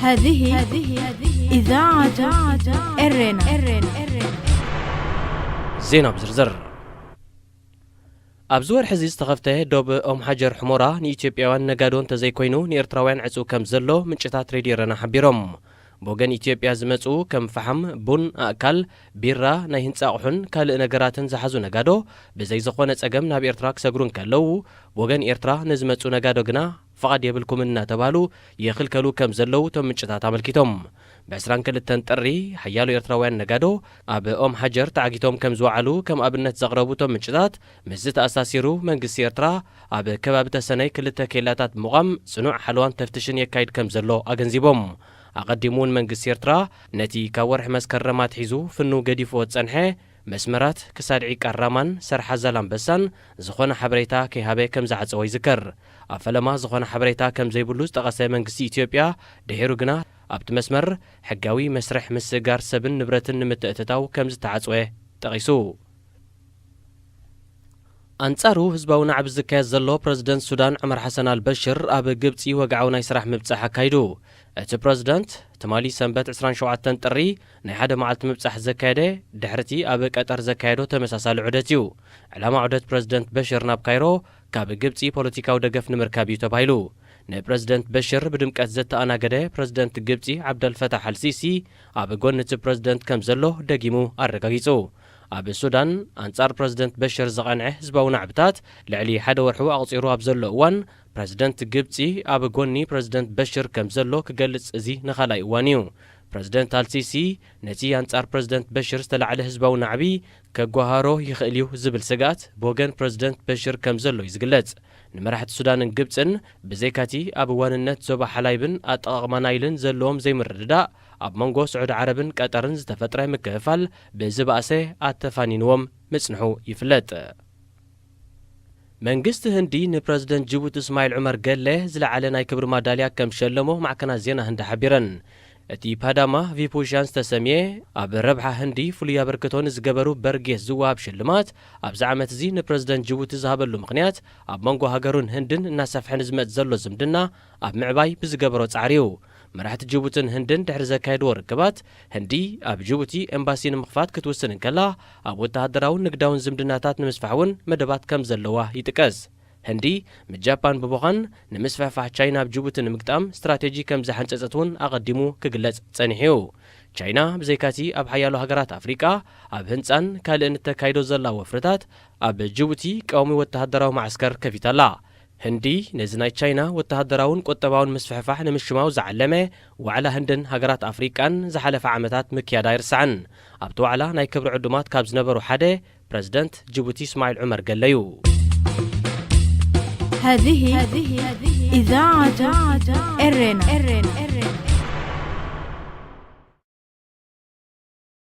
هذه إذاعة إرينا. ዜና ብዝርዝር። ኣብዚ ወርሒ እዚ ዝተኸፍተ ዶብ ኦም ሓጀር ሕሞራ ንኢትዮጵያውያን ነጋዶ እንተዘይኮይኑ ንኤርትራውያን ዕጹው ከም ዘሎ ምንጭታት ሬድዮ ኤረና ሓቢሮም። ብወገን ኢትዮጵያ ዝመጹ ከም ፈሓም፣ ቡን፣ ኣእካል፣ ቢራ፣ ናይ ህንጻ ኣቑሑን ካልእ ነገራትን ዝሓዙ ነጋዶ ብዘይ ዝኾነ ጸገም ናብ ኤርትራ ክሰግሩ እንከለዉ፣ ብወገን ኤርትራ ንዝመጹ ነጋዶ ግና ፍቓድ የብልኩምን እናተባህሉ ይኽልከሉ ከም ዘለዉ እቶም ምንጭታት ኣመልኪቶም። ብ ዕስራን ክልተን ጥሪ ሓያሎ ኤርትራውያን ነጋዶ ኣብ ኦም ሓጀር ተዓጊቶም ከም ዝወዓሉ ከም ኣብነት ዘቕረቡ እቶም ምንጭታት፣ ምስዚ ተኣሳሲሩ መንግስቲ ኤርትራ ኣብ ከባቢ ተሰነይ ክልተ ኬላታት ብምዃም ጽኑዕ ሓለዋን ተፍትሽን የካይድ ከም ዘሎ ኣገንዚቦም። ኣቐዲሙ እውን መንግስቲ ኤርትራ ነቲ ካብ ወርሒ መስከረም ኣትሒዙ ፍኑ ገዲፍዎ ዝጸንሐ መስመራት ክሳድ ዒቃ ራማን ሰርሓ ዛላምበሳን ዝኾነ ሓበሬታ ከይሃበ ከም ዝዓጸወ ይዝከር። ኣብ ፈለማ ዝኾነ ሓበሬታ ከም ዘይብሉ ዝጠቐሰ መንግስቲ ኢትዮጵያ፣ ድሒሩ ግና ኣብቲ መስመር ሕጋዊ መስርሕ ምስግጋር ሰብን ንብረትን ንምትእትታው ከም ዝተዓጽወ ጠቒሱ። ኣንጻሩ ህዝባዊ ናዕቢ ዝካየድ ዘሎ፣ ፕረዚደንት ሱዳን ዑመር ሓሰን ኣልበሽር ኣብ ግብጺ ወግዓዊ ናይ ስራሕ ምብጻሕ ኣካይዱ። እቲ ፕረዚደንት ትማሊ ሰንበት ዕስራን ሸውዓተን ጥሪ ናይ ሓደ መዓልቲ ምብጻሕ ዘካየደ፣ ድሕርቲ ኣብ ቀጠር ዘካየዶ ተመሳሳሊ ዑደት እዩ። ዕላማ ዑደት ፕረዚደንት በሽር ናብ ካይሮ ካብ ግብጺ ፖለቲካዊ ደገፍ ንምርካብ እዩ ተባሂሉ። ንፕረዚደንት በሽር ብድምቀት ዘተኣናገደ ፕረዚደንት ግብጺ ዓብደልፈታሕ ኣልሲሲ ኣብ ጎኒ እቲ ፕረዚደንት ከም ዘሎ ደጊሙ ኣረጋጊጹ። ኣብ ሱዳን ኣንጻር ፕረዚደንት በሽር ዝቐንዐ ህዝባዊ ናዕብታት ልዕሊ ሓደ ወርሑ ኣቕጺሩ ኣብ ዘሎ እዋን፣ ፕረዚደንት ግብጺ ኣብ ጎኒ ፕረዚደንት በሽር ከም ዘሎ ክገልጽ እዚ ንኻልኣይ እዋን እዩ። ፕረዚደንት ኣልሲሲ ነቲ ኣንጻር ፕረዚደንት በሽር ዝተላዕለ ህዝባዊ ናዕቢ ከጓሃሮ ይኽእል እዩ ዝብል ስግኣት ብወገን ፕረዚደንት በሽር ከም ዘሎ እዩ ዝግለጽ። ንመራሕቲ ሱዳንን ግብጽን ብዘይካቲ ኣብ ዋንነት ዞባ ሓላይብን ኣጠቓቕማ ናይልን ዘለዎም ዘይምርድዳእ፣ ኣብ መንጎ ስዑዲ ዓረብን ቀጠርን ዝተፈጥረ ምክፍፋል ብዝባእሰ ኣተፋኒንዎም ምጽንሑ ይፍለጥ። መንግስቲ ህንዲ ንፕረዚደንት ጅቡቲ እስማዒል ዑመር ገለ ዝለዓለ ናይ ክብሪ ማዳልያ ከም ሸለሞ ማዕከናት ዜና ህንዲ ሓቢረን። እቲ ፓዳማ ቪፑሻን ዝተሰምየ ኣብ ረብሓ ህንዲ ፍሉይ ኣበርክቶ ንዝገበሩ በርጌስ ዝወሃብ ሽልማት፣ ኣብዚ ዓመት እዚ ንፕረዚደንት ጅቡቲ ዝሃበሉ ምኽንያት፣ ኣብ መንጎ ሃገሩን ህንድን እናሰፍሐ ንዝመጽእ ዘሎ ዝምድና ኣብ ምዕባይ ብዝገበሮ ጻዕሪ እዩ። መራሕቲ ጅቡትን ህንድን ድሕሪ ዘካየድዎ ርክባት፣ ህንዲ ኣብ ጅቡቲ ኤምባሲ ንምኽፋት ክትውስን እንከላ፣ ኣብ ወተሃደራውን ንግዳውን ዝምድናታት ንምስፋሕ እውን መደባት ከም ዘለዋ ይጥቀስ። ህንዲ ምስ ጃፓን ብምዃን ንምስፍሕፋሕ ቻይና ኣብ ጅቡቲ ንምግጣም ስትራቴጂ ከም ዝሓንጸጸት እውን ኣቐዲሙ ክግለጽ ጸኒሑ እዩ። ቻይና ብዘይካቲ ኣብ ሓያሎ ሃገራት ኣፍሪቃ ኣብ ህንጻን ካልእን እተካይዶ ዘላ ወፍርታት፣ ኣብ ጅቡቲ ቀዋሚ ወተሃደራዊ መዓስከር ከፊታ ኣላ። ህንዲ ነዚ ናይ ቻይና ወተሃደራውን ቁጠባውን ምስፍሕፋሕ ንምሽማው ዝዓለመ ዋዕላ ህንድን ሃገራት ኣፍሪቃን ዝሓለፈ ዓመታት ምክያዳ ኣይርሳዕን። ኣብቲ ዋዕላ ናይ ክብሪ ዕዱማት ካብ ዝነበሩ ሓደ ፕረዚደንት ጅቡቲ እስማዒል ዑመር ገለ እዩ። هذه إذاعة إرينا.